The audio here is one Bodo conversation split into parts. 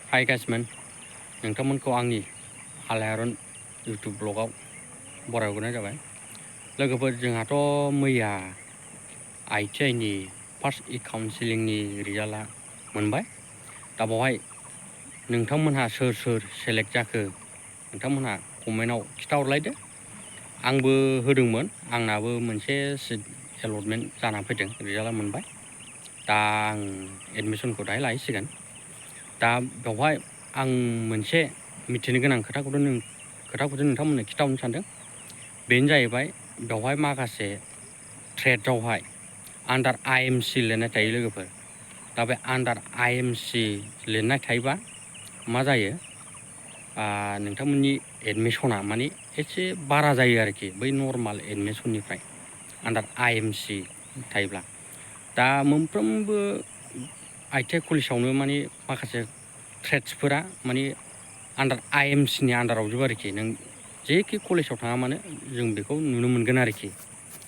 हाय गाइसमोन नोंथांमोनखौ आंनि आलायारन यूट्यूब ब्लगाव बरायहरनाय जाबाय। लोगोफोर जोंहाथ' मैया ITI नि फार्स्ट काउन्सिलिंनि रिजाल्टआ मोनबाय। दा बेवहाय नोंथांमोनहा सोर सोर सेलेक्ट जाखो नोंथांमोनहा कमेन्टआव खिथाहरलायदो। आंबो होदोंमोन, आंनाबो मोनसे सिट एलटमेन्ट जानानै फैदों, रिजाल्टआ मोनबाय। दा आं एडमिसनखौ दाहाय लाहैसिगोन। दा बेवहाय आं मोनसे मिथिनो गोनां खोथाखौथ' नोंथांमोननो खिथाहरनो सानदों। बेनो जाहैबाय बेवहाय माखासे ट्रेडआवहाय आन्डार IMC लिरनाय थायो लोगोफोर। दा बे आन्डार IMC लिरनाय थायोबा मा जायो, नोंथांमोननि एडमिसना माने एसे बारा जायो आरोखि बै नर्माल एडमिसननिफ्राय आन्डार IMC थायोब्ला। दा मोनफ्रोमबो ITI कलेजावनो माने माखासे ट्रेड्सफोरा माने आन्डार IMC नि आन्डाराव जोबो आरोखि। नों जेखि कलेजाव थाङा मानो जों बेखौ नुनो मोनगोन आरोखि,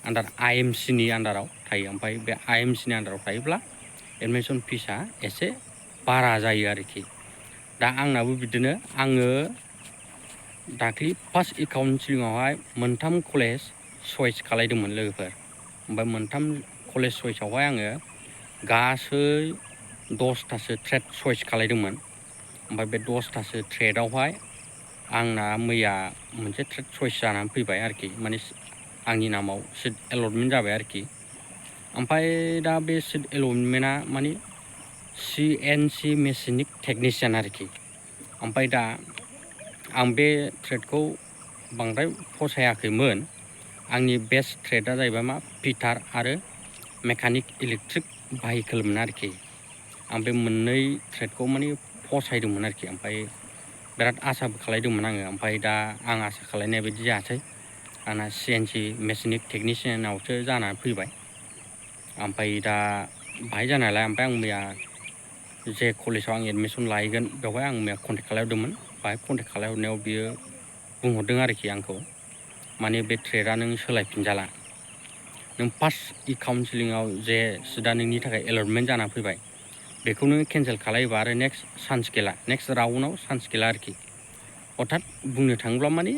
आन्डार IMC नि आन्डाराव थायो। ओमफ्राय बे IMC नि आन्डाराव थायोब्ला एडमिसन फिसआ एसे बारा जायो आरोखि। दा आंनाबो बिदिनो, आङो दाख्लि फार्स्ट काउन्सिलिंआवहाय मोनथाम कलेज चइस खालायदोंमोन लोगोफोर। ओमफ्राय मोनथाम कलेज चइसआवहाय आङो गासै 10थासो ट्रेड चइस खालायदोंमोन। ओमफ्राय बे 10थासो ट्रेडआवहाय आंना मैया मोनसे ट्रेड चइस जानानै फैबाय आरोखि, माने आंनि नामाव सिट एलटमेन्ट जाबाय आरोखि। ओमफ्राय दा बे सिट एलटमेन्टआ माने CNC मेसिनिक टेकनिशियान आरोखि। ओमफ्राय दा आं बे ट्रेडखौ बांद्राय फसायाखैमोन। आंनि बेस्ट ट्रेडआ जाहैबाय मा फिटार आरो मेकानिक इलेक्ट्रिक भाहिकेलमोन आरोखि। आं बे मोननै ट्रेडखौ माने फसायदोंमोन आरोखि। ओमफ्राय बिराद आसाबो खालायदोंमोन आङो। ओमफ्राय दा आं आसा खालायनाय बायदि जायासै, आंना CNC मेसिनिक टेकनिशियानावसो जानानै फैबाय। ओमफ्राय दा बाहाय जानायलाय ओमफ्राय आं मैया जे कलेजाव आं एडमिसन लाहैगोन बेवहाय आं मैया कन्टेक्ट खालायहरदोंमोन। बाहाय कन्टेक्ट खालायहरनायाव बियो बुंहरदों आरोखि आंखौ, माने बे ट्रेडआ नों सोलायफिनजाला। नों फार्स्ट काउन्सिलिंआव जे सिटआ नोंनि थाखाय एलटमेन्ट जानानै फैबाय, बेखौ नोङो केन्सेल खालायोबा आरो नेक्स्ट चान्स गैला, नेक्स्ट राउन्डआव चान्स गैला आरोखि। अर्थात बुंनो थाङोब्ला माने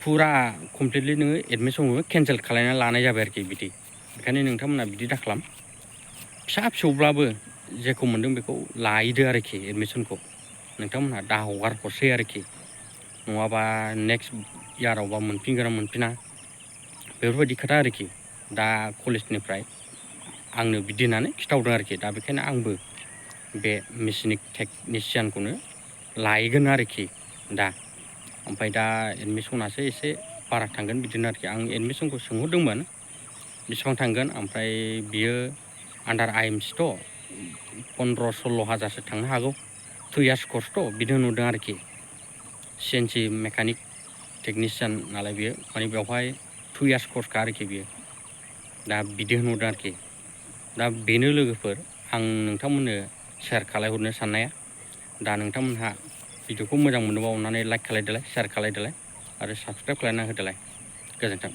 फुरा कमप्लिटलि नोङो एडमिसनखौ केन्सेल खालायना लानाय जाबाय आरोखि बिदि। बेखायनो नोंथांमोना बिदि दाखालाम, फिसा फिसौब्लाबो जेखौ मोन्दों बेखौ लाहैदो आरोखि एडमिसनखौ। नोंथांमोनहा दा हगार हरसै आरोखि, नङाबा नेक्स्ट इयारावबा मोनफिनगोन ना मोनफिना बेफोरबायदि खोथा आरोखि। दा कलेजनिफ्राय आंनो बिदि होननानै खिथाहरदों आरोखि। दा बेखायनो आंबो बे मेसिनिक टेकनिशियानखौनो लाहैगोन आरोखि दा। ओमफ्राय दा एडमिसनासो एसे बारा थांगोन बिदिनो आरोखि। आं एडमिसनखौ सोंहरदोंमोन बेसेबां थांगोन, ओमफ्राय बियो आन्डार IMC थ' 15-16 हाजारसो थांनो हागौ, 2 इयार्स कर्सथ' बिदि होनहरदों आरोखि। CNC मेकानिक टेकनिशियान नालाय बियो, माने बेवहाय 2 इयार्स कर्सखा आरोखि बियो। दा बिदि होनहरदों आरोखि। दा बेनो लोगोफोर आं नोंथांमोननो शेयार खालायहरनो साननाया। दा नोंथांमोनहा भिडिअखौ मोजां मोनोबा अननानै लाइक खालायदोलाय, शेयार खालायदोलाय आरो साबस्क्राइब खालायना होदोलाय। गोजोन्थों।